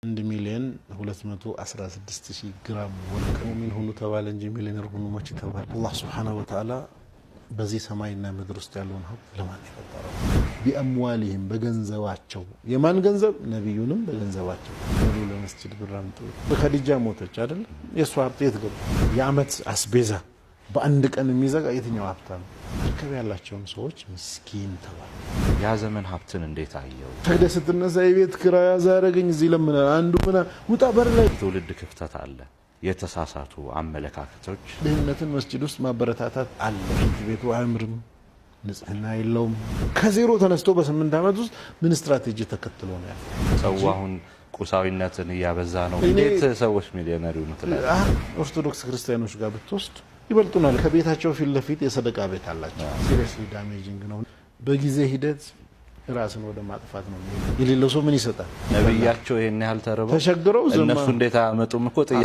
1,216,000 ግራም ወርቅ። ሙእሚን ሁኑ ተባለ እንጂ ሚሊዮነር ሁኑ መቼ ተባለ? አላህ سبحانه وتعالى በዚህ ሰማይና ምድር ውስጥ ያለውን ሀብት ለማን የፈጠረው? بأموالهم በገንዘባቸው። የማን ገንዘብ? ነቢዩንም በገንዘባቸው ብሩ ለመስጅድ ብር አምጡ። ከዲጃ ሞተች አይደል? የእሷ ሀብት የት ገባ? የአመት አስቤዛ በአንድ ቀን የሚዘጋ የትኛው ሀብታም? መርከብ ያላቸውን ሰዎች ምስኪን ተባሉ። ያ ዘመን ሀብትን እንዴት አየው? ሰግደህ ስትነሳ የቤት ኪራይ ያዛረገኝ እዚህ ለምናል አንዱ ምና ውጣ በር ላይ። ትውልድ ክፍተት አለ። የተሳሳቱ አመለካከቶች። ድህነትን መስጂድ ውስጥ ማበረታታት አለ። ሽንት ቤቱ አያምርም፣ ንጽህና የለውም። ከዜሮ ተነስቶ በ8 ዓመት ውስጥ ምን ስትራቴጂ ተከትሎ ነው ያለው? ሰው አሁን ቁሳዊነትን እያበዛ ነው። እንዴት ሰዎች ሚሊዮነር ይሆኑ ትላለህ? ኦርቶዶክስ ክርስቲያኖች ጋር ብትወስድ ይበልጡናል። ከቤታቸው ፊት ለፊት የሰደቃ ቤት አላቸው። Seriously damaging ነው። በጊዜ ሂደት ራስን ወደ ማጥፋት ነው። የሌለው ሰው ምን ይሰጣል? ነብያቸው ይሄን ያህል ተርበው ተቸግረው እነሱ እንዴት አያመጡም እኮ ጥያቄ።